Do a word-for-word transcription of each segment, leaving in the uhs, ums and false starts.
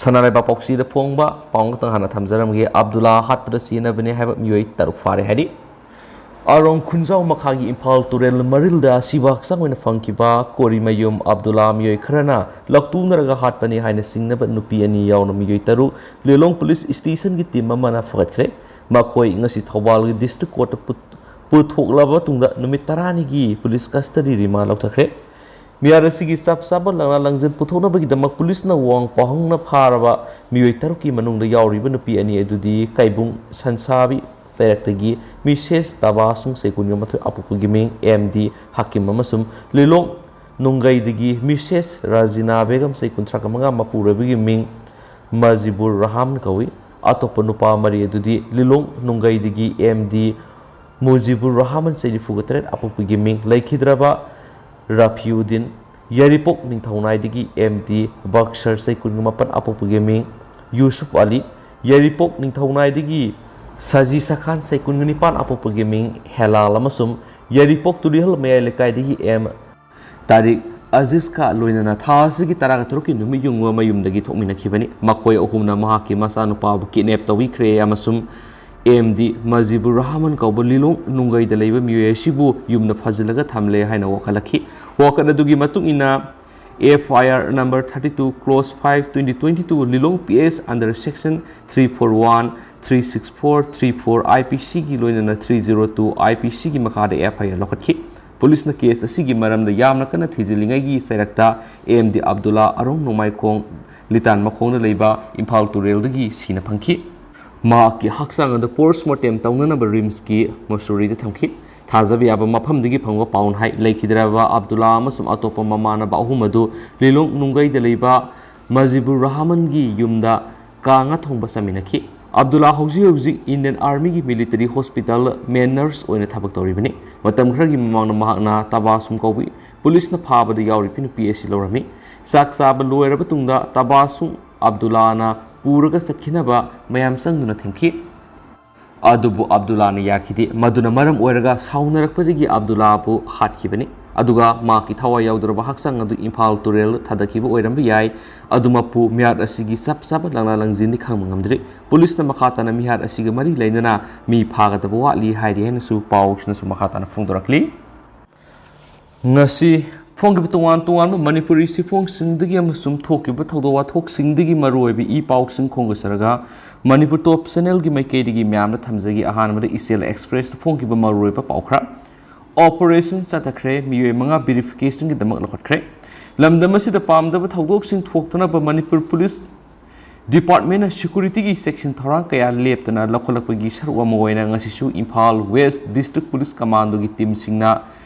ꯁꯅꯥ ꯂꯩꯕꯥꯛ ꯄꯥꯎꯆꯦꯗ ꯐꯣꯡꯕ ꯄꯥꯎ ꯈꯛꯇꯪ ꯍꯥꯟꯅ ꯊꯝꯖꯔꯝꯒꯦ꯫ ꯑꯕꯗꯨꯜꯂꯥ ꯍꯥꯠꯄꯗ ꯆꯦꯟꯅꯕꯅꯦ ꯍꯥꯏꯕ ꯃꯤꯑꯣꯏ ꯇꯔꯨꯛ ꯐꯥꯔꯦ ꯍꯥꯏꯔꯤ꯫ ꯑꯔꯣꯡ ꯈꯨꯟꯖꯥꯎ ꯃꯈꯥꯒꯤ ꯏꯝꯐꯥꯜ ꯇꯨꯔꯦꯜ ꯃꯔꯤꯜꯗ ꯑꯁꯤꯕ ꯍꯛꯆꯥꯡ ꯑꯣꯏꯅ ꯐꯪꯈꯤꯕ ꯀꯣꯔꯤꯃꯌꯨꯝ ꯑꯕꯗꯨꯜꯂꯥ ꯃꯤꯑꯣꯏ ꯈꯔꯅ ꯂꯧꯇꯨꯅꯔꯒ ꯍꯥꯠꯄꯅꯤ ꯍꯥꯏꯅ ꯆꯤꯡꯅꯕ ꯅꯨꯄꯤ ꯑꯅꯤ ꯌꯥꯎꯅ ꯃꯤꯑꯣꯏ ꯇꯔꯨꯛ ꯂꯤꯂꯣꯡ ꯄꯨꯂꯤꯁ ꯁ꯭ꯇꯦꯁꯟꯒꯤ ꯇꯤꯝ ꯑꯃꯅ ꯐꯒꯠꯈ꯭ꯔꯦ꯫ ꯃꯈꯣꯏ ꯉꯁꯤ ꯊꯧꯕꯥꯜꯒꯤ ꯗꯤꯁꯇ꯭ꯔꯤꯛ ꯀꯣꯔꯠꯇ ꯄꯨ-, ꯄꯨꯊꯣꯛꯂꯕ ꯃꯇꯨꯡꯗ ꯅꯨꯃꯤꯠ ꯇꯔꯥꯅꯤꯒꯤ ꯄꯨꯂꯤꯁ ꯀꯁꯇꯗꯤ ꯔꯤꯃꯥꯟ ꯂꯧꯊꯈ꯭ꯔꯦ꯫ ꯃꯤꯍꯥꯠ ꯑꯁꯤꯒꯤ ꯆꯞ ꯆꯥꯕ ꯂꯥꯛꯅ ꯂꯪꯖꯟ ꯄꯨꯊꯣꯛꯅꯕꯒꯤꯗꯃꯛ ꯄꯨꯂꯤꯁꯅ ꯋꯥꯡ ꯄꯥꯎꯍꯪꯅ ꯐꯥꯔꯕ ꯃꯤꯑꯣꯏ ꯇꯔꯨꯛꯀꯤ ꯃꯅꯨꯡꯗ ꯌꯥꯎꯔꯤꯕ ꯅꯨꯄꯤ ꯑꯅꯤ ꯑꯗꯨꯗꯤ ꯀꯩꯕꯨꯡ ꯁꯟꯁꯥꯕꯤ ꯂꯩꯔꯛꯇꯒꯤ ꯃꯤꯁꯦꯁ ꯇꯕꯥꯁꯨꯡ ꯆꯍꯤ ꯀꯨꯟꯒ ꯃꯥꯊꯣꯏ ꯑꯄꯣꯛꯄꯒꯤ ꯃꯤꯡ ꯑꯦꯝ ꯗꯤ ꯍꯥꯀꯤꯝ ꯑꯃꯁꯨꯡ ꯂꯤꯂꯣꯡ ꯅꯨꯡꯒꯩꯗꯒꯤ ꯃꯤꯁꯦꯁ ꯔꯥꯖꯤꯅꯥ ꯕꯦꯒꯝ ꯆꯍꯤ ꯀꯨꯟꯊ꯭ꯔꯥꯒ ꯃꯉꯥ ꯃꯄꯨꯔꯣꯏꯕꯒꯤ ꯃꯤꯡ ꯃꯖꯤꯕꯨꯔ ꯔꯍꯥꯃꯟ ꯀꯧꯏ꯫ ꯑꯇꯣꯞꯄ ꯅꯨꯄꯥ ꯃꯔꯤ ꯑꯗꯨꯗꯤ ꯂꯤꯂꯣꯡ ꯅꯨꯡꯒꯩꯗꯒꯤ ꯑꯦꯝ ꯗꯤ ꯃꯨꯖꯤꯕꯨꯔ ꯔꯍꯥꯃꯟ ꯆꯍꯤ ꯅꯤꯐꯨꯒ ꯇꯔꯦꯠ ꯑꯄꯣꯛꯄꯒꯤ ꯃꯤꯡ ꯂꯩꯈꯤꯗ꯭ꯔꯕ ꯔꯥꯐꯤꯎꯗꯤꯟ, ꯌꯥꯏꯔꯤꯄꯣꯛ ꯅꯤꯡꯊꯧꯅꯥꯏꯗꯒꯤ ꯑꯦꯝ ꯗꯤ ꯕꯛꯁꯔ ꯆꯍꯤ ꯀꯨꯟꯒ ꯃꯥꯄꯟ ꯑꯄꯣꯛꯄꯒꯤ ꯃꯤꯡ ꯌꯨꯁꯨꯐ ꯑꯂꯤ, ꯌꯥꯏꯔꯤꯄꯣꯛ ꯅꯤꯡꯊꯧꯅꯥꯏꯗꯒꯤ ꯁꯖꯤ ꯁꯈꯥꯟ ꯆꯍꯤ ꯀꯨꯟꯒ ꯅꯤꯄꯥꯟ ꯑꯄꯣꯛꯄꯒꯤ ꯃꯤꯡ ꯍꯦꯂꯥꯜ ꯑꯃꯁꯨꯡ ꯌꯥꯏꯔꯤꯄꯣꯛ ꯇꯨꯔꯤꯍꯜ ꯃꯌꯥꯏ ꯂꯩꯀꯥꯏꯗꯒꯤ ꯑꯦꯝ ꯇꯥꯔꯤꯛ ꯑꯖꯤꯖꯀ ꯂꯣꯏꯅꯅ ꯊꯥ ꯑꯁꯤꯒꯤ ꯇꯔꯥꯒ ꯇꯔꯨꯛꯀꯤ ꯅꯨꯃꯤꯠ ꯌꯨꯡꯕ ꯃꯌꯨꯝꯗꯒꯤ ꯊꯣꯛꯃꯤꯟꯅꯈꯤꯕꯅꯤ꯫ ꯃꯈꯣꯏ ꯑꯍꯨꯝꯅ ꯃꯍꯥꯛꯀꯤ ꯃꯆꯥꯅꯨꯄꯥꯕꯨ ꯀꯤꯗꯅꯦꯞ ꯇꯧꯕꯤꯈ꯭ꯔꯦ ꯑꯃꯁꯨꯡ ꯑꯦꯝ ꯗꯤ ꯃꯖꯤꯕꯨꯔ ꯔꯍꯃꯟ ꯀꯧꯕ ꯂꯤꯂꯣꯡ ꯅꯨꯡꯒꯩꯗ ꯂꯩꯕ ꯃꯤꯑꯣꯏ ꯑꯁꯤꯕꯨ ꯌꯨꯝꯗ ꯐꯥꯖꯤꯜꯂꯒ ꯊꯝꯂꯦ ꯍꯥꯏꯅ ꯋꯥꯀꯠꯂꯛꯈꯤ꯫ ꯋꯥꯀꯠ ꯑꯗꯨꯒꯤ ꯃꯇꯨꯡ ꯏꯟꯅ, F I R number thirty two cross five twenty twenty two, Lilong P S under section three four one, three six four, three four I P C ꯒꯤ ꯂꯣꯏꯅꯅ three zero two I P C ꯒꯤ ꯃꯈꯥꯗ F I R ꯂꯧꯈꯠꯈꯤ꯫ ꯄꯨꯂꯤꯁꯅ case ꯑꯁꯤꯒꯤ ꯃꯔꯝꯗ ꯌꯥꯝꯅ ꯀꯟꯅ ꯊꯤꯖꯤꯜꯂꯤꯉꯩꯒꯤ ꯆꯩꯔꯛꯇ M D Abdulla ꯑꯔꯣꯡ ꯅꯣꯡꯃꯥꯏꯈꯣꯡ ꯂꯤꯇꯥꯟ ꯃꯈꯣꯡꯗ ꯂꯩꯕ ꯏꯝꯐꯥꯜ ꯇꯨꯔꯦꯜꯗꯒꯤ ꯁꯤꯅ ꯐꯪꯈꯤ꯫ ꯃꯍꯥꯛꯀꯤ ꯍꯛꯆꯥꯡ ꯑꯗꯨ ꯄꯣꯁꯃꯣꯔꯇꯦꯝ ꯇꯧꯅꯅꯕ ꯔꯤꯝꯁꯀꯤ ꯃꯣꯔꯆꯨꯔꯤꯗ ꯊꯝꯈꯤ꯫ ꯊꯥꯖꯕ ꯌꯥꯕ ꯃꯐꯝꯗꯒꯤ ꯐꯪꯕ ꯄꯥꯎꯅ ꯍꯥꯏ, ꯂꯩꯈꯤꯗ꯭ꯔꯕ ꯑꯕꯗꯨꯜꯂꯥ ꯑꯃꯁꯨꯡ ꯑꯇꯣꯞꯄ ꯃꯃꯥꯟꯅꯕ ꯑꯍꯨꯝ ꯑꯗꯨ ꯂꯤꯂꯣꯡ ꯅꯨꯡꯒꯩꯗ ꯂꯩꯕ ꯃꯖꯤꯕꯨꯔ ꯔꯍꯃꯟꯒꯤ ꯌꯨꯝꯗ ꯀꯥꯡꯉꯥ ꯊꯣꯡꯕ ꯆꯥꯃꯤꯟꯅꯈꯤ꯫ ꯑꯕꯗꯨꯜꯂꯥ ꯍꯧꯖꯤꯛ ꯍꯧꯖꯤꯛ ꯏꯟꯗꯤꯌꯟ ꯑꯥꯔꯃꯤꯒꯤ ꯃꯤꯂꯤꯇꯔꯤ ꯍꯣꯁꯄꯤꯇꯥꯜ ꯃꯦꯟ ꯅꯔꯁ ꯑꯣꯏꯅ ꯊꯕꯛ ꯇꯧꯔꯤꯕꯅꯤ꯫ ꯃꯇꯝ ꯈꯔꯒꯤ ꯃꯃꯥꯡꯗ ꯃꯍꯥꯛꯅ ꯇꯕꯥꯁꯨꯝ ꯀꯧꯕ ꯄꯨꯂꯤꯁꯅ ꯐꯥꯕꯗ ꯌꯥꯎꯔꯤꯕ ꯅꯨꯄꯤ ꯑꯁꯤ ꯂꯧꯔꯝꯃꯤ꯫ ꯆꯥꯛ ꯆꯥꯕ ꯂꯣꯏꯔꯕ ꯇꯨꯡꯗ ꯇꯕꯥꯁꯨꯝ ꯑꯕꯗꯨꯜꯂꯥꯅ ꯄꯨꯔꯒ ꯆꯠꯈꯤꯅꯕ ꯃꯌꯥꯝ ꯆꯪꯗꯨꯅ ꯊꯤꯡꯈꯤ꯫ ꯑꯗꯨꯕꯨ ꯑꯕꯗꯨꯜꯂꯥꯅ ꯌꯥꯈꯤꯗꯦ꯫ ꯃꯗꯨꯅ ꯃꯔꯝ ꯑꯣꯏꯔꯒ ꯁꯥꯎꯅꯔꯛꯄꯗꯒꯤ ꯑꯕꯗꯨꯜꯂꯥꯕꯨ ꯍꯥꯠꯈꯤꯕꯅꯤ꯫ ꯑꯗꯨꯒ ꯃꯍꯥꯛꯀꯤ ꯊꯋꯥꯏ ꯌꯥꯎꯗ꯭ꯔꯕ ꯍꯛꯆꯥꯡ ꯑꯗꯨ ꯏꯝꯐꯥꯜ ꯇꯨꯔꯦꯜ ꯊꯥꯗꯈꯤꯕ ꯑꯣꯏꯔꯝꯕ ꯌꯥꯏ꯫ ꯑꯗꯨꯃꯛꯄꯨ ꯃꯤꯍꯥꯠ ꯑꯁꯤꯒꯤ ꯆꯞ ꯆꯥꯕ ꯂꯪꯂꯥ ꯂꯪꯖꯤꯟꯗꯤ ꯈꯪꯕ ꯉꯝꯗ꯭ꯔꯤ꯫ ꯄꯨꯂꯤꯁꯅ ꯃꯈꯥ ꯇꯥꯅ ꯃꯤꯍꯥꯠ ꯑꯁꯤꯒ ꯃꯔꯤ ꯂꯩꯅꯅ ꯃꯤ ꯐꯥꯒꯗꯕ ꯋꯥꯠꯂꯤ ꯍꯥꯏꯔꯤ ꯍꯥꯏꯅꯁꯨ ꯄꯥꯎꯁꯤꯅꯁꯨ ꯃꯈꯥ ꯇꯥꯅ ꯐꯣꯡꯗꯣꯔꯛꯂꯤ꯫ ꯉꯁꯤ ꯐꯣꯡꯈꯤꯕ ꯇꯣꯉꯥꯟ ꯇꯣꯉꯥꯟꯕ ꯃꯅꯤꯄꯨꯔꯤ ꯆꯦꯐꯣꯡꯁꯤꯡꯗꯒꯤ ꯑꯃꯁꯨꯡ ꯊꯣꯛꯈꯤꯕ ꯊꯧꯗꯣꯛ ꯋꯥꯊꯣꯛꯁꯤꯡꯗꯒꯤ ꯃꯔꯨꯑꯣꯏꯕ ꯏ ꯄꯥꯎꯁꯤꯡ ꯈꯣꯝꯒꯠꯆꯔꯒ ꯃꯅꯤꯄꯨꯔ ꯇꯣꯞ ꯆꯦꯅꯦꯜꯒꯤ ꯃꯥꯏꯀꯩꯗꯒꯤ ꯃꯌꯥꯝꯗ ꯊꯝꯖꯒꯦ꯫ ꯑꯍꯥꯟꯕꯗ ꯏꯆꯦꯜ ꯑꯦꯛꯁꯄ꯭ꯔꯦꯁꯇ ꯐꯣꯡꯈꯤꯕ ꯃꯔꯨꯑꯣꯏꯕ ꯄꯥꯎ ꯈꯔ꯫ ꯑꯣꯄꯔꯦꯁꯟ ꯆꯠꯊꯈ꯭ꯔꯦ, ꯃꯤꯑꯣꯏ ꯃꯉꯥ ꯚꯦꯔꯤꯐꯤꯀꯦꯁꯟꯒꯤꯗꯃꯛ ꯂꯧꯈꯠꯈ꯭ꯔꯦ꯫ ꯂꯝꯗꯝ ꯑꯁꯤꯗ ꯄꯥꯝꯗꯕ ꯊꯧꯗꯣꯛꯁꯤꯡ ꯊꯣꯛꯇꯅꯕ ꯃꯅꯤꯄꯨꯔ ꯄꯨꯂꯤꯁ ꯗꯤꯄꯥꯔꯠꯃꯦꯟꯅ ꯁꯦꯀ꯭ꯌꯨꯔꯤꯇꯤꯒꯤ ꯆꯦꯛꯁꯤꯟ ꯊꯧꯔꯥꯡ ꯀꯌꯥ ꯂꯦꯞꯇꯅ ꯂꯧꯈꯠꯂꯛꯄꯒꯤ ꯁꯔꯨꯛ ꯑꯃ ꯑꯣꯏꯅ ꯉꯁꯤꯁꯨ ꯏꯝꯐꯥꯜ ꯋꯦꯁ ꯗꯤꯁꯇ꯭ꯔꯤꯛ ꯄꯨꯂꯤꯁ ꯀꯃꯥꯟꯗꯣꯒꯤ ꯇꯤꯝꯁꯤꯡꯅ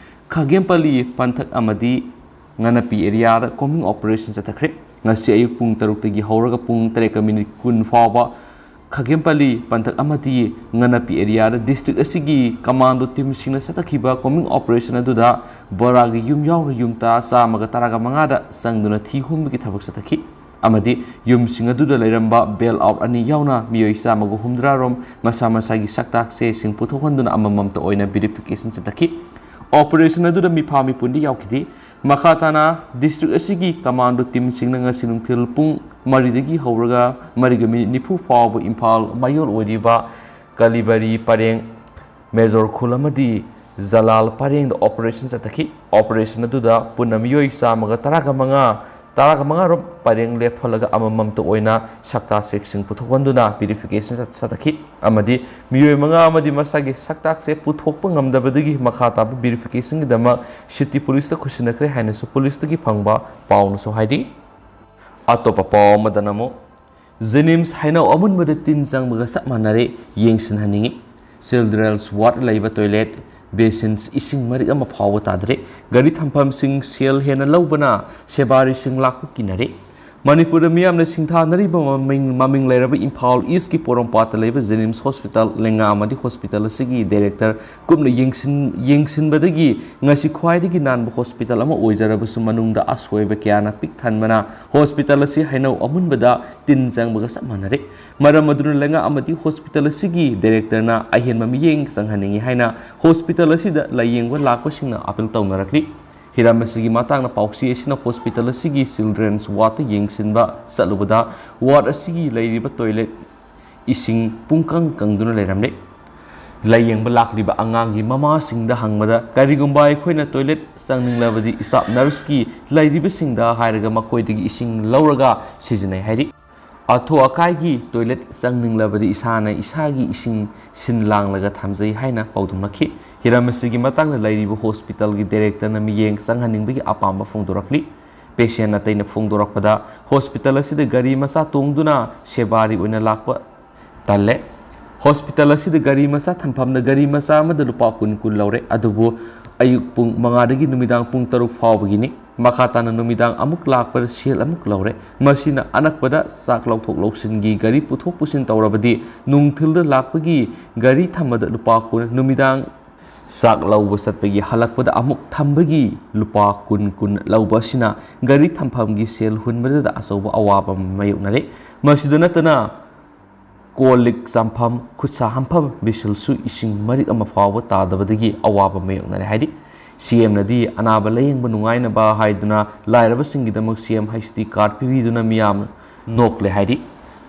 ꯈꯥꯒꯦꯝꯄꯜꯂꯤ ꯄꯟꯊꯛ ꯑꯃꯗꯤ ꯉꯥꯅꯄꯤ ꯑꯦꯔꯤꯌꯥꯗ ꯀꯣꯝꯕꯤꯡ ꯑꯣꯄꯔꯦꯁꯟ ꯆꯠꯊꯈ꯭ꯔꯦ꯫ ꯉꯁꯤ ꯑꯌꯨꯛ ꯄꯨꯡ ꯇꯔꯨꯛꯇꯒꯤ ꯍꯧꯔꯒ ꯄꯨꯡ ꯇꯔꯦꯠꯀ ꯃꯤꯅꯤꯠ ꯀꯨꯟ ꯐꯥꯎꯕ ꯈꯥꯒꯦꯝꯄꯜꯂꯤ ꯄꯟꯊꯛ ꯑꯃꯗꯤ ꯉꯥꯅꯄꯤ ꯑꯦꯔꯤꯌꯥꯗ ꯗꯤꯁꯇ꯭ꯔꯤꯛ ꯑꯁꯤꯒꯤ ꯀꯃꯥꯟꯗꯣ ꯇꯤꯝꯁꯤꯡꯅ ꯆꯠꯊꯈꯤꯕ ꯀꯣꯝꯕꯤꯡ ꯑꯣꯄꯔꯦꯁꯟ ꯑꯗꯨꯗ ꯕꯣꯔꯥꯒꯤ ꯌꯨꯝ ꯌꯥꯎꯅ ꯌꯨꯝ ꯇꯔꯥ ꯆꯥꯝꯃꯒ ꯇꯔꯥꯒ ꯃꯉꯥꯗ ꯆꯪꯗꯨꯅ ꯊꯤ ꯍꯨꯝꯕꯒꯤ ꯊꯕꯛ ꯆꯠꯊꯈꯤ ꯑꯃꯗꯤ ꯌꯨꯝꯁꯤꯡ ꯑꯗꯨꯗ ꯂꯩꯔꯝꯕ ꯕꯦꯜ ꯑꯥꯎꯠ ꯑꯅꯤ ꯌꯥꯎꯅ ꯃꯤꯑꯣꯏ ꯆꯥꯝꯃꯒ ꯍꯨꯝꯗ꯭ꯔꯥ ꯔꯣꯝ ꯃꯁꯥ ꯃꯁꯥꯒꯤ ꯁꯛꯇꯥꯛ ꯆꯦꯁꯤꯡ ꯄꯨꯊꯣꯛꯍꯟꯗꯨꯅ ꯑꯃꯃꯝꯇ ꯑꯣꯏꯅ ꯚꯦꯔꯤꯐꯤꯀꯦꯁꯟ ꯆꯠꯊꯈꯤ꯫ ꯑꯣꯄꯔꯦꯁꯟ ꯑꯗꯨꯗ ꯃꯤꯐꯥ ꯃꯤꯄꯨꯟꯗꯤ ꯌꯥꯎꯈꯤꯗꯦ꯫ ꯃꯈꯥ ꯇꯥꯅ ꯗꯤꯁꯇ꯭ꯔꯤꯛ ꯑꯁꯤꯒꯤ ꯀꯃꯥꯟꯗꯣ ꯇꯤꯝꯁꯤꯡꯅ ꯉꯁꯤ ꯅꯨꯡꯊꯤꯜ ꯄꯨꯡ ꯃꯔꯤꯗꯒꯤ ꯍꯧꯔꯒ ꯃꯔꯤꯒ ꯃꯤꯅꯤꯠ ꯅꯤꯐꯨ ꯐꯥꯎꯕ ꯏꯝꯐꯥꯜ ꯃꯌꯣꯜ ꯑꯣꯏꯔꯤꯕ ꯀꯂꯤꯕꯔꯤ ꯄꯔꯦꯡ, ꯃꯦꯖꯣꯔ ꯈꯨꯜ ꯑꯃꯗꯤ ꯖꯂꯥꯜ ꯄꯔꯦꯡꯗ ꯑꯣꯄꯔꯦꯁꯟ ꯆꯠꯊꯈꯤ꯫ ꯑꯣꯄꯔꯦꯁꯟ ꯑꯗꯨꯗ ꯄꯨꯟꯅ ꯃꯤꯑꯣꯏ ꯆꯥꯝꯃꯒ ꯇꯔꯥꯒ ꯃꯉꯥ, ꯇꯔꯥꯒ ꯃꯉꯥ ꯔꯣꯝ ꯄꯔꯦꯡ ꯂꯦꯞꯍꯜꯂꯒ ꯑꯃꯃꯝꯇ ꯑꯣꯏꯅ ꯁꯛꯇꯥꯛ ꯆꯦꯁꯤꯡ ꯄꯨꯊꯣꯛꯍꯟꯗꯨꯅ ꯚꯦꯔꯤꯐꯤꯀꯦꯁꯟ ꯆꯠ-, ꯆꯠꯊꯈꯤ ꯑꯃꯗꯤ ꯃꯤꯑꯣꯏ ꯃꯉꯥ ꯑꯃꯗꯤ ꯃꯁꯥꯒꯤ ꯁꯛꯇꯥꯛꯁꯦ ꯄꯨꯊꯣꯛꯄ ꯉꯝꯗꯕꯗꯒꯤ ꯃꯈꯥ ꯇꯥꯕ ꯚꯦꯔꯤꯐꯤꯀꯦꯁꯟꯒꯤꯗꯃꯛ ꯁꯤꯇꯤ ꯄꯨꯂꯤꯁꯇ ꯈꯨꯠꯁꯤꯟꯅꯈ꯭ꯔꯦ ꯍꯥꯏꯅꯁꯨ ꯄꯨꯂꯤꯁꯇꯒꯤ ꯐꯪꯕ ꯄꯥꯎꯅꯁꯨ ꯍꯥꯏꯔꯤ꯫ ꯑꯇꯣꯞꯄ ꯄꯥꯎ ꯑꯃꯗꯅ ꯑꯃꯨꯛ ꯖꯦꯅꯤꯝꯁ ꯍꯩꯅꯧ ꯑꯃꯨꯟꯕꯗ ꯇꯤꯟ ꯆꯪꯕꯒ ꯆꯞ ꯃꯥꯟꯅꯔꯦ, ꯌꯦꯡꯁꯤꯟꯍꯟꯅꯤꯡꯉꯤ꯫ ꯆꯤꯜꯗ꯭ꯔꯦꯟꯁ ꯋꯥꯔꯗ ꯂꯩꯕ ꯇꯣꯏꯂꯦꯠ, ꯕꯦꯁꯤꯟꯁ, ꯏꯁꯤꯡ ꯃꯔꯤꯛ ꯑꯃ ꯐꯥꯎꯕ ꯇꯥꯗ꯭ꯔꯦ꯫ ꯒꯥꯔꯤ ꯊꯝꯐꯝꯁꯤꯡ ꯁꯦꯜ ꯍꯦꯟꯅ ꯂꯧꯕꯅ ꯁꯦꯕꯥꯔꯤꯁꯤꯡ ꯂꯥꯛꯄ ꯀꯤꯅꯔꯦ꯫ ꯃꯅꯤꯄꯨꯔꯗ ꯃꯤꯌꯥꯝꯅ ꯁꯤꯡꯊꯥꯅꯔꯤꯕ ꯃꯃꯤꯡ, ꯃꯃꯤꯡ ꯂꯩꯔꯕ ꯏꯝꯐꯥꯜ ꯏꯁꯀꯤ ꯄꯣꯔꯣꯝꯄꯥꯠꯇ ꯂꯩꯕ ꯖꯦꯅꯤꯝꯁ ꯍꯣꯁꯄꯤꯇꯥꯜ ꯂꯦꯡꯉꯥ ꯑꯃꯗꯤ ꯍꯣꯁꯄꯤꯇꯥꯜ ꯑꯁꯤꯒꯤ ꯗꯥꯏꯔꯦꯛꯇꯔ ꯀꯨꯞꯅ ꯌꯦꯡꯁꯤꯟ-, ꯌꯦꯡꯁꯤꯟꯕꯗꯒꯤ ꯉꯁꯤ ꯈ꯭ꯋꯥꯏꯗꯒꯤ ꯅꯥꯟꯕ ꯍꯣꯁꯄꯤꯇꯥꯜ ꯑꯃ ꯑꯣꯏꯖꯔꯕꯁꯨ ꯃꯅꯨꯡꯗ ꯑꯁꯣꯏꯕ ꯀꯌꯥꯅ ꯄꯤꯛ ꯊꯟꯕꯅ ꯍꯣꯁꯄꯤꯇꯥꯜ ꯑꯁꯤ ꯍꯩꯅꯧ ꯑꯃꯨꯟꯕꯗ ꯇꯤꯟ ꯆꯪꯕꯒ ꯆꯞ ꯃꯥꯟꯅꯔꯦ꯫ ꯃꯔꯝ ꯑꯗꯨꯅ ꯂꯩꯉꯥꯛ ꯑꯃꯗꯤ ꯍꯣꯁꯄꯤꯇꯥꯜ ꯑꯁꯤꯒꯤ ꯗꯥꯏꯔꯦꯛꯇꯔꯅ ꯑꯍꯦꯟꯕ ꯃꯤꯠꯌꯦꯡ ꯆꯪꯍꯟꯅꯤꯡꯏ ꯍꯥꯏꯅ ꯍꯣꯁꯄꯤꯇꯥꯜ ꯑꯁꯤꯗ ꯂꯥꯌꯦꯡꯕ ꯂꯥꯛꯄꯁꯤꯡꯅ ꯑꯥꯄꯤꯜ ꯇꯧꯅꯔꯛꯂꯤ꯫ ꯍꯤꯔꯝ ꯑꯁꯤꯒꯤ ꯃꯇꯥꯡꯗ ꯄꯥꯎꯆꯦ ꯑꯁꯤꯅ ꯍꯣꯁꯄꯤꯇꯥꯜ ꯑꯁꯤꯒꯤ ꯆꯤꯜꯗ꯭ꯔꯦꯟꯁ ꯋꯥꯔꯗꯇ ꯌꯦꯡꯁꯤꯟꯕ ꯆꯠꯂꯨꯕꯗ, ꯋꯥꯔꯗ ꯑꯁꯤꯒꯤ ꯂꯩꯔꯤꯕ ꯇꯣꯏꯂꯦꯠ ꯏꯁꯤꯡ ꯄꯨꯡꯀꯪ ꯀꯪꯗꯨꯅ ꯂꯩꯔꯝꯂꯦ꯫ ꯂꯥꯌꯦꯡꯕ ꯂꯥꯛꯂꯤꯕ ꯑꯉꯥꯡꯒꯤ ꯃꯃꯥꯁꯤꯡꯗ ꯍꯪꯕꯗ, ꯀꯔꯤꯒꯨꯝꯕ ꯑꯩꯈꯣꯏꯅ ꯇꯣꯏꯂꯦꯠ ꯆꯪꯅꯤꯡꯂꯕꯗꯤ ꯁ꯭ꯇꯥꯐ ꯅꯔꯁꯀꯤ ꯂꯩꯔꯤꯕꯁꯤꯡꯗ ꯍꯥꯏꯔꯒ ꯃꯈꯣꯏꯗꯒꯤ ꯏꯁꯤꯡ ꯂꯧꯔꯒ ꯁꯤꯖꯤꯟꯅꯩ ꯍꯥꯏꯔꯤ꯫ ꯑꯊꯨ ꯑꯀꯥꯏꯒꯤ ꯇꯣꯏꯂꯦꯠ ꯆꯪꯅꯤꯡꯂꯕꯗꯤ ꯏꯁꯥꯅ ꯏꯁꯥꯒꯤ ꯏꯁꯤꯡ ꯁꯤꯟ ꯂꯥꯡꯂꯒ ꯊꯝꯖꯩ ꯍꯥꯏꯅ ꯄꯥꯎꯗꯝꯂꯛꯈꯤ꯫ ꯍꯤꯔꯝ ꯑꯁꯤꯒꯤ ꯃꯇꯥꯡꯗ ꯂꯩꯔꯤꯕ ꯍꯣꯁꯄꯤꯇꯥꯜꯒꯤ ꯗꯥꯏꯔꯦꯛꯇꯔꯅ ꯃꯤꯠꯌꯦꯡ ꯆꯪꯍꯟꯅꯤꯡꯕꯒꯤ ꯑꯄꯥꯝꯕ ꯐꯣꯡꯗꯣꯔꯛꯂꯤ꯫ ꯄꯦꯁꯦꯟ ꯑꯇꯩꯅ ꯐꯣꯡꯗꯣꯔꯛꯄꯗ, ꯍꯣꯁꯄꯤꯇꯥꯜ ꯑꯁꯤꯗ ꯒꯥꯔꯤ ꯃꯆꯥ ꯇꯣꯡꯗꯨꯅ ꯁꯦꯕꯥꯔꯤ ꯑꯣꯏꯅ ꯂꯥꯛꯄ ꯇꯜꯂꯦ꯫ ꯍꯣꯁꯄꯤꯇꯥꯜ ꯑꯁꯤꯗ ꯒꯥꯔꯤ ꯃꯆꯥ ꯊꯝꯐꯝꯗ ꯒꯥꯔꯤ ꯃꯆꯥ ꯑꯃꯗ ꯂꯨꯄꯥ ꯀꯨꯟ ꯀꯨꯟ ꯂꯧꯔꯦ, ꯑꯗꯨꯕꯨ ꯑꯌꯨꯛ ꯄꯨꯡ ꯃꯉꯥꯗꯒꯤ ꯅꯨꯃꯤꯗꯥꯡ ꯄꯨꯡ ꯇꯔꯨꯛ ꯐꯥꯎꯕꯒꯤꯅꯤ꯫ ꯃꯈꯥ ꯇꯥꯅ ꯅꯨꯃꯤꯗꯥꯡ ꯑꯃꯨꯛ ꯂꯥꯛꯄꯗ ꯁꯦꯜ ꯑꯃꯨꯛ ꯂꯧꯔꯦ꯫ ꯃꯁꯤꯅ ꯑꯅꯛꯄꯗ ꯆꯥꯛ ꯂꯧꯊꯣꯛ ꯂꯧꯁꯤꯟꯒꯤ ꯒꯥꯔꯤ ꯄꯨꯊꯣꯛ ꯄꯨꯁꯤꯟ ꯇꯧꯔꯕꯗꯤ, ꯅꯨꯡꯊꯤꯜꯗ ꯂꯥꯛꯄꯒꯤ ꯒꯥꯔꯤ ꯊꯝꯕꯗ ꯂꯨꯄꯥ ꯀꯨꯟ, ꯅꯨꯃꯤꯗꯥꯡ ꯆꯥꯛ ꯂꯧꯕ ꯆꯠꯄꯒꯤ ꯍꯜꯂꯛꯄꯗ ꯑꯃꯨꯛ ꯊꯝꯕꯒꯤ ꯂꯨꯄꯥ ꯀꯨꯟ ꯀꯨꯟ ꯂꯧꯕ ꯑꯁꯤꯅ ꯒꯥꯔꯤ ꯊꯝꯐꯝꯒꯤ ꯁꯦꯜ ꯍꯨꯟꯕꯗꯨꯗ ꯑꯆꯧꯕ ꯑꯋꯥꯕ ꯑꯃ ꯃꯥꯌꯣꯛꯅꯔꯦ꯫ ꯃꯁꯤꯗ ꯅꯠꯇꯅ ꯀꯣꯜ ꯂꯤꯛ ꯆꯥꯝꯐꯝ, ꯈꯨꯠ ꯁꯥ ꯍꯥꯝꯐꯝ, ꯕꯤꯁꯤꯜꯁꯨ ꯏꯁꯤꯡ ꯃꯔꯤꯛ ꯑꯃ ꯐꯥꯎꯕ ꯇꯥꯗꯕꯗꯒꯤ ꯑꯋꯥꯕ ꯃꯥꯌꯣꯛꯅꯔꯦ ꯍꯥꯏꯔꯤ꯫ ꯁꯤ ꯑꯦꯝꯅꯗꯤ ꯑꯅꯥꯕ ꯂꯥꯌꯦꯡꯕ ꯅꯨꯡꯉꯥꯏꯅꯕ ꯍꯥꯏꯗꯨꯅ ꯂꯥꯏꯔꯕꯁꯤꯡꯒꯤꯗꯃꯛ ꯁꯤ ꯑꯦꯝ ꯍꯩꯆ ꯗꯤ ꯀꯥꯔꯗ ꯄꯤꯕꯤꯗꯨꯅ ꯃꯤꯌꯥꯝ ꯅꯣꯛꯂꯦ ꯍꯥꯏꯔꯤ꯫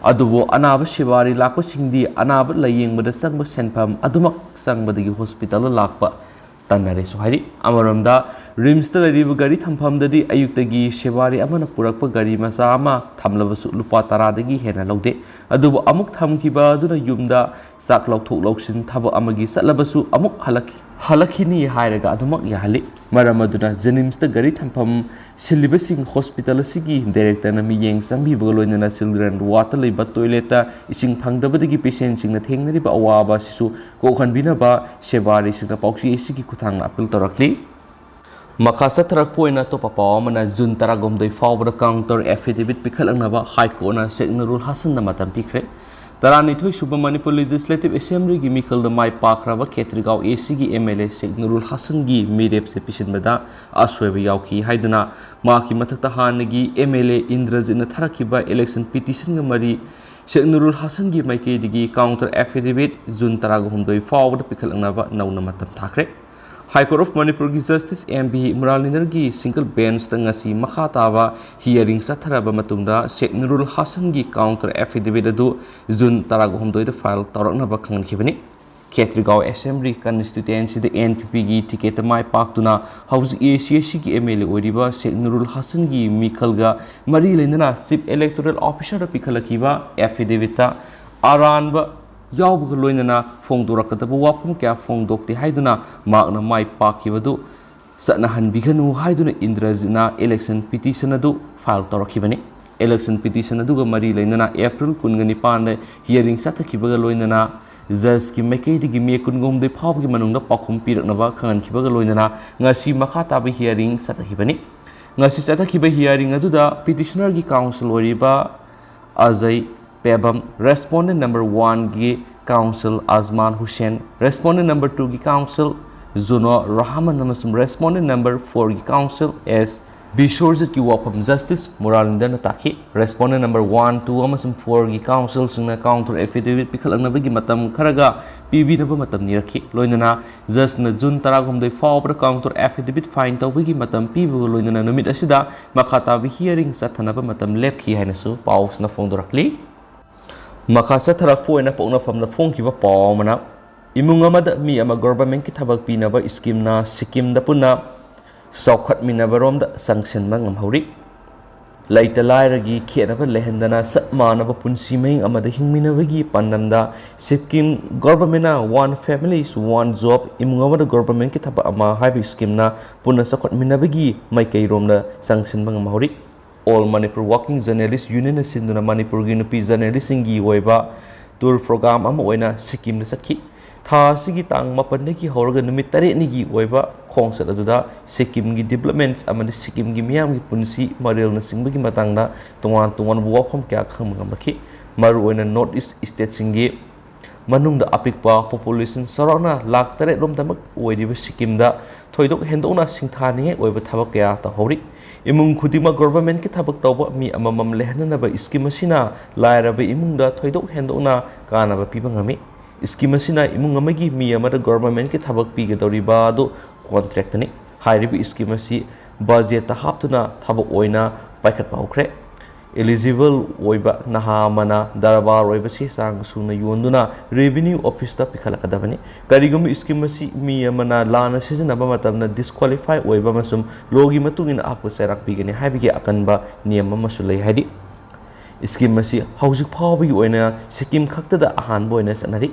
ꯑꯗꯨꯕꯨ ꯑꯅꯥꯕ ꯁꯦꯕꯥꯔꯤ ꯂꯥꯛꯄꯁꯤꯡꯗꯤ ꯑꯅꯥꯕ ꯂꯥꯌꯦꯡꯕꯗ ꯆꯪꯕ ꯁꯦꯟꯐꯝ ꯑꯗꯨꯃꯛ ꯆꯪꯕꯗꯒꯤ ꯍꯣꯁꯄꯤꯇꯥꯜꯗ ꯂꯥꯛꯄ ꯇꯟꯅꯔꯦꯁꯨ ꯍꯥꯏꯔꯤ꯫ ꯑꯃꯔꯣꯝꯗ, ꯔꯤꯝꯁꯇ ꯂꯩꯔꯤꯕ ꯒꯥꯔꯤ ꯊꯝꯐꯝꯗꯗꯤ ꯑꯌꯨꯛꯇꯒꯤ ꯁꯦꯕꯥꯔꯤ ꯑꯃꯅ ꯄꯨꯔꯛꯄ ꯒꯥꯔꯤ ꯃꯆꯥ ꯑꯃ ꯊꯝꯂꯕꯁꯨ ꯂꯨꯄꯥ ꯇꯔꯥꯗꯒꯤ ꯍꯦꯟꯅ ꯂꯧꯗꯦ꯫ ꯑꯗꯨꯕꯨ ꯑꯃꯨꯛ ꯊꯝꯈꯤꯕ ꯑꯗꯨꯅ ꯌꯨꯝꯗ ꯆꯥꯛ ꯂꯧꯊꯣꯛ ꯂꯧꯁꯤꯟ ꯊꯕꯛ ꯑꯃꯒꯤ ꯆꯠꯂꯕꯁꯨ ꯑꯃꯨꯛ ꯍꯜꯂꯛ-, ꯍꯜꯂꯛꯈꯤꯅꯤ ꯍꯥꯏꯔꯒ ꯑꯗꯨꯃꯛ ꯌꯥꯍꯜꯂꯤ꯫ ꯃꯔꯝ ꯑꯗꯨꯅ ꯖꯦꯅꯤꯝꯁꯇ ꯒꯥꯔꯤ ꯊꯝꯐꯝ ꯁꯤꯜꯂꯤꯕꯁꯤꯡ ꯍꯣꯁꯄꯤꯇꯥꯜ ꯑꯁꯤꯒꯤ ꯗꯥꯏꯔꯦꯛꯇꯔꯅ ꯃꯤꯠꯌꯦꯡ ꯆꯪꯕꯤꯕꯒ ꯂꯣꯏꯅꯅ ꯆꯤꯜꯗ꯭ꯔꯦꯟ ꯋꯥꯔꯗꯇ ꯂꯩꯕ ꯇꯣꯏꯂꯦꯠꯇ ꯏꯁꯤꯡ ꯐꯪꯗꯕꯗꯒꯤ ꯄꯦꯁꯦꯟꯁꯤꯡꯅ ꯊꯦꯡꯅꯔꯤꯕ ꯑꯋꯥꯕ ꯑꯁꯤꯁꯨ ꯀꯣꯛꯍꯟꯕꯤꯅꯕ ꯁꯦꯕꯥꯔꯤꯁꯤꯡꯅ ꯄꯥꯎꯆꯦ ꯑꯁꯤꯒꯤ ꯈꯨꯠꯊꯥꯡꯗ ꯑꯄꯤꯜ ꯇꯧꯔꯛꯂꯤ꯫ ꯃꯈꯥ ꯆꯠꯊꯔꯛꯄ ꯑꯣꯏꯅ ꯑꯇꯣꯞꯄ ꯄꯥꯎ ꯑꯃꯅ, ꯖꯨꯟ ꯇꯔꯥꯍꯨꯝꯗꯣꯏ ꯐꯥꯎꯕꯗ ꯀꯥꯎꯟꯇꯔ ꯑꯦꯐꯤꯗꯦꯚꯤꯠ ꯄꯤꯈꯠꯂꯛꯅꯕ ꯍꯥꯏ ꯀꯣꯔꯠꯅ ꯁꯦꯛ ꯅꯨꯔꯨꯜ ꯍꯥꯁꯟꯗ ꯃꯇꯝ ꯄꯤꯈ꯭ꯔꯦ꯫ ꯇꯔꯥꯅꯤꯊꯣꯏ ꯁꯨꯕ ꯃꯅꯤꯄꯨꯔ ꯂꯦꯖꯤꯁꯂꯦꯇꯤꯚ ꯑꯦꯁꯦꯝꯕ꯭ꯂꯤꯒꯤ ꯃꯤꯈꯜꯗ ꯃꯥꯏ ꯄꯥꯛꯈ꯭ꯔꯕ ꯈꯦꯇ꯭ꯔꯤꯒꯥꯎ ꯑꯦ ꯁꯤꯒꯤ ꯑꯦꯝ ꯑꯦꯜ ꯑꯦ ꯁꯦꯛ ꯅꯨꯔꯨꯜ ꯍꯥꯁꯟꯒꯤ ꯃꯤꯔꯦꯞꯁꯦ ꯄꯤꯁꯤꯟꯕꯗ ꯑꯁꯣꯏꯕ ꯌꯥꯎꯈꯤ ꯍꯥꯏꯗꯨꯅ ꯃꯍꯥꯛꯀꯤ ꯃꯊꯛꯇ ꯍꯥꯟꯅꯒꯤ ꯑꯦꯝ ꯑꯦꯜ ꯑꯦ ꯏꯟꯗ꯭ꯔꯖꯤꯠꯅ ꯊꯥꯔꯛꯈꯤꯕ ꯏꯂꯦꯛꯁꯟ ꯄꯤꯇꯤꯁꯟꯒ ꯃꯔꯤ ꯁꯦꯛ ꯅꯨꯔꯨꯜ ꯍꯥꯁꯟꯒꯤ ꯃꯥꯏꯀꯩꯗꯒꯤ ꯀꯥꯎꯟꯇꯔ ꯑꯦꯐꯤꯗꯦꯚꯤꯠ ꯖꯨꯟ ꯇꯔꯥꯍꯨꯝꯗꯣꯏ ꯐꯥꯎꯕꯗ ꯄꯤꯈꯠꯂꯛꯅꯕ ꯅꯧꯅ ꯃꯇꯝ ꯊꯥꯈ꯭ꯔꯦ꯫ High Court of ꯃꯅꯤꯄꯨꯔꯒꯤ Justice M B ꯃꯨꯔꯥꯂꯤꯟꯗꯔꯒꯤ single benchꯇ ꯉꯁꯤ ꯃꯈꯥ ꯇꯥꯕ hearing ꯆꯠꯊꯔꯕ ꯃꯇꯨꯡꯗ ꯁꯦꯛ ꯅꯨꯔꯨꯜ ꯍꯥꯁꯟꯒꯤ counter affidavit ꯑꯗꯨ ꯖꯨꯟ ꯇꯔꯥꯍꯨꯝꯗꯣꯏꯗ file ꯇꯧꯔꯛꯅꯕ ꯈꯪꯍꯟꯈꯤꯕꯅꯤ꯫ ꯈꯦꯇ꯭ꯔꯤꯒꯥꯎ Assembly Constituencyꯗ N P Pꯒꯤ ticketꯇ ꯃꯥꯏ ꯄꯥꯛꯇꯨꯅ ꯍꯧꯖꯤꯛ A C Sꯒꯤ M L A ꯑꯣꯏꯔꯤꯕ ꯁꯦꯛ ꯅꯨꯔꯨꯜ ꯍꯥꯁꯟꯒꯤ ꯃꯤꯈꯜꯒ ꯃꯔꯤ ꯂꯩꯅꯅ Chief Electoral Officerꯗ ꯄꯤꯈꯠꯂꯛꯈꯤꯕ affidavitꯇ ꯑꯔꯥꯟꯕ ꯌꯥꯎꯕꯒ ꯂꯣꯏꯅꯅ ꯐꯣꯡꯗꯣꯔꯛꯀꯗꯕ ꯋꯥꯐꯝ ꯀꯌꯥ ꯐꯣꯡꯗꯣꯛꯇꯦ ꯍꯥꯏꯗꯨꯅ ꯃꯍꯥꯛꯅ ꯃꯥꯏ ꯄꯥꯛꯈꯤꯕꯗꯨ ꯆꯠꯅꯍꯟꯕꯤꯒꯅꯨ ꯍꯥꯏꯗꯨꯅ ꯏꯟꯗ꯭ꯔꯖꯤꯠꯅ election petition ꯑꯗꯨ file ꯇꯧꯔꯛꯈꯤꯕꯅꯤ꯫ Election petition ꯑꯗꯨꯒ ꯃꯔꯤ ꯂꯩꯅꯅ April ꯀꯨꯟꯒ ꯅꯤꯄꯥꯟꯗ hearing ꯆꯠꯊꯈꯤꯕꯒ ꯂꯣꯏꯅꯅ judgeꯀꯤ ꯃꯥꯏꯀꯩꯗꯒꯤ May ꯀꯨꯟꯒ ꯍꯨꯝꯗꯣꯏ ꯐꯥꯎꯕꯒꯤ ꯃꯅꯨꯡꯗ ꯄꯥꯎꯈꯨꯝ ꯄꯤꯔꯛꯅꯕ ꯈꯪꯍꯟꯈꯤꯕꯒ ꯂꯣꯏꯅꯅ ꯉꯁꯤ ꯃꯈꯥ ꯇꯥꯕ hearing ꯆꯠꯊꯈꯤꯕꯅꯤ꯫ ꯉꯁꯤ ꯆꯠꯊꯈꯤꯕ hearing ꯑꯗꯨꯗ petitionerꯒꯤ counsel ꯑꯣꯏꯔꯤꯕ ꯑꯖꯌ ꯄꯦꯕꯝ, respondent number oneꯒꯤ counsel Ajman Hussain, respondent number twoꯒꯤ counsel ꯖꯨꯅꯣ ꯔꯍꯃꯟ ꯑꯃꯁꯨꯡ respondent number fourꯒꯤ counsel S ꯕꯤꯁ꯭ꯋꯔꯖꯤꯠꯀꯤ ꯋꯥꯐꯝ Justice ꯃꯨꯔꯥꯂꯤꯟꯗꯔꯅ ꯇꯥꯈꯤ꯫ Respondent number one, two ꯑꯃꯁꯨꯡ fourꯒꯤ counselꯁꯤꯡꯅ counter affidavit ꯄꯤꯈꯠꯂꯛꯅꯕꯒꯤ ꯃꯇꯝ ꯈꯔꯒ ꯄꯤꯕꯤꯅꯕ ꯃꯇꯝ ꯅꯤꯔꯛꯈꯤ꯫ ꯂꯣꯏꯅꯅ judgeꯅ ꯖꯨꯟ ꯇꯔꯥꯍꯨꯝꯗꯣꯏ ꯐꯥꯎꯕꯗ counter affidavit file ꯇꯧꯕꯒꯤ ꯃꯇꯝ ꯄꯤꯕꯒ ꯂꯣꯏꯅꯅ ꯅꯨꯃꯤꯠ ꯑꯁꯤꯗ ꯃꯈꯥ ꯇꯥꯕ hearing ꯆꯠꯊꯅꯕ ꯃꯇꯝ ꯂꯦꯞꯈꯤ ꯍꯥꯏꯅꯁꯨ ꯄꯥꯎꯁꯤꯅ ꯐꯣꯡꯗꯣꯔꯛꯂꯤ꯫ ꯃꯈꯥ ꯆꯠꯊꯔꯛꯄ ꯑꯣꯏꯅ ꯄꯣꯛꯅꯐꯝꯗ ꯐꯣꯡꯈꯤꯕ ꯄꯥꯎ ꯑꯃꯅ, ꯏꯃꯨꯡ ꯑꯃꯗ ꯃꯤ ꯑꯃ governmentꯀꯤ ꯊꯕꯛ ꯄꯤꯅꯕ schemeꯅ ꯁꯤꯛꯀꯤꯝꯗ ꯄꯨꯟꯅ ꯆꯥꯎꯈꯠꯃꯤꯟꯅꯕꯔꯣꯝꯗ ꯆꯪꯁꯤꯟꯕ ꯉꯝꯍꯧꯔꯤ꯫ ꯂꯩꯇ ꯂꯥꯏꯔꯒꯤ ꯈꯦꯠꯅꯕ ꯂꯩꯍꯟꯗꯅ ꯆꯞ ꯃꯥꯟꯅꯕ ꯄꯨꯟꯁꯤ ꯃꯍꯤꯡ ꯑꯃꯗ ꯍꯤꯡꯃꯤꯟꯅꯕꯒꯤ ꯄꯥꯟꯗꯝꯗ Sikkim governmentꯅ One Family One Job, ꯏꯃꯨꯡ ꯑꯃꯗ governmentꯀꯤ ꯊꯕꯛ ꯑꯃ ꯍꯥꯏꯕ schemeꯅ ꯄꯨꯟꯅ ꯆꯥꯎꯈꯠꯃꯤꯟꯅꯕꯒꯤ ꯃꯥꯏꯀꯩꯔꯣꯝꯗ ꯆꯪꯁꯤꯟꯕ ꯉꯝꯍꯧꯔꯤ꯫ All Manipur Working Journalist Unionꯅ ꯁꯤꯟꯗꯨꯅ ꯃꯅꯤꯄꯨꯔꯒꯤ ꯅꯨꯄꯤ journalistꯁꯤꯡꯒꯤ ꯑꯣꯏꯕ tour program ꯑꯃ ꯑꯣꯏꯅ ꯁꯤꯛꯀꯤꯝꯗ ꯆꯠꯈꯤ꯫ ꯊꯥ ꯑꯁꯤꯒꯤ ꯇꯥꯡ ꯃꯥꯄꯟꯗꯒꯤ ꯍꯧꯔꯒ ꯅꯨꯃꯤꯠ ꯇꯔꯦꯠꯅꯤꯒꯤ ꯑꯣꯏꯕ ꯈꯣꯡꯆꯠ ꯑꯗꯨꯗ ꯁꯤꯛꯀꯤꯝꯒꯤ developments ꯑꯃꯗꯤ ꯁꯤꯛꯀꯤꯝꯒꯤ ꯃꯤꯌꯥꯝꯒꯤ ꯄꯨꯟꯁꯤ ꯃꯔꯦꯜꯅꯆꯤꯡꯕꯒꯤ ꯃꯇꯥꯡꯗ ꯇꯣꯉꯥꯟ ꯇꯣꯉꯥꯟꯕ ꯋꯥꯐꯝ ꯀꯌꯥ ꯈꯪꯕ ꯉꯝꯂꯛꯈꯤ꯫ ꯃꯔꯨꯑꯣꯏꯅ North East stateꯁꯤꯡꯒꯤ ꯃꯅꯨꯡꯗ ꯑꯄꯤꯛꯄ population ꯆꯥꯎꯔꯥꯛꯅ ꯂꯥꯈ ꯇꯔꯦꯠ ꯂꯣꯝꯗꯃꯛ ꯑꯣꯏꯔꯤꯕ ꯁꯤꯛꯀꯤꯝꯗ ꯊꯣꯏꯗꯣꯛ ꯍꯦꯟꯗꯣꯛꯅ ꯁꯤꯡꯊꯥꯅꯤꯡꯉꯥꯏ ꯑꯣꯏꯕ ꯊꯕꯛ ꯀꯌꯥ ꯇꯧꯍꯧꯔꯤ꯫ ꯏꯃꯨꯡ ꯈꯨꯗꯤꯡꯃꯛ governmentꯀꯤ ꯊꯕꯛ ꯇꯧꯕ ꯃꯤ ꯑꯃꯃꯝ ꯂꯩꯍꯟꯅꯅꯕ scheme ꯑꯁꯤꯅ ꯂꯥꯏꯔꯕ ꯏꯃꯨꯡꯗ ꯊꯣꯏꯗꯣꯛ ꯍꯦꯟꯗꯣꯛꯅ ꯀꯥꯟꯅꯕ ꯄꯤꯕ ꯉꯝꯃꯤ꯫ ꯁ꯭ꯀꯤꯝ ꯑꯁꯤꯅ ꯏꯃꯨꯡ ꯑꯃꯒꯤ ꯃꯤ ꯑꯃꯗ ꯒꯣꯚꯔꯟꯃꯦꯟꯠꯀꯤ ꯊꯕꯛ ꯄꯤꯒꯗꯧꯔꯤꯕ ꯑꯗꯨ ꯀꯣꯟꯇ꯭ꯔꯦꯛꯇꯅꯤ꯫ ꯍꯥꯏꯔꯤꯕ ꯁ꯭ꯀꯤꯝ ꯑꯁꯤ ꯕꯖꯦꯠꯇ ꯍꯥꯞꯇꯨꯅ ꯊꯕꯛ ꯑꯣꯏꯅ ꯄꯥꯏꯈꯠꯄ ꯍꯧꯈ꯭ꯔꯦ꯫ ꯑꯦꯂꯤꯖꯤꯕꯜ ꯑꯣꯏꯕ ꯅꯍꯥ ꯑꯃꯅ ꯗꯔꯕꯥꯔ ꯑꯣꯏꯕ ꯆꯦ ꯆꯥꯡ ꯁꯨꯅ ꯌꯣꯟꯗꯨꯅ ꯔꯦꯚꯤꯅ꯭ꯌꯨ ꯑꯣꯐꯤꯁꯇ ꯄꯤꯈꯠꯂꯛꯀꯗꯕꯅꯤ꯫ ꯀꯔꯤꯒꯨꯝꯕ ꯁ꯭ꯀꯤꯝ ꯑꯁꯤ ꯃꯤ ꯑꯃꯅ ꯂꯥꯟꯅ ꯁꯤꯖꯤꯟꯅꯕ ꯃꯇꯝꯗ ꯗꯤꯁꯀ꯭ꯋꯥꯂꯤꯐꯥꯏ ꯑꯣꯏꯕ ꯑꯃꯁꯨꯡ ꯂꯣꯒꯤ ꯃꯇꯨꯡ ꯏꯟꯅ ꯑꯍꯛꯄ ꯆꯩꯔꯥꯛ ꯄꯤꯒꯅꯤ ꯍꯥꯏꯕꯒꯤ ꯑꯀꯟꯕ ꯅꯤꯌꯝ ꯑꯃꯁꯨ ꯂꯩ ꯍꯥꯏꯔꯤ꯫ ꯁ꯭ꯀꯤꯝ ꯑꯁꯤ ꯍꯧꯖꯤꯛ ꯐꯥꯎꯕꯒꯤ ꯑꯣꯏꯅ ꯁꯤꯛꯀꯤꯝ ꯈꯛꯇꯗ ꯑꯍꯥꯟꯕ ꯑꯣꯏꯅ ꯆꯠꯅꯔꯤ꯫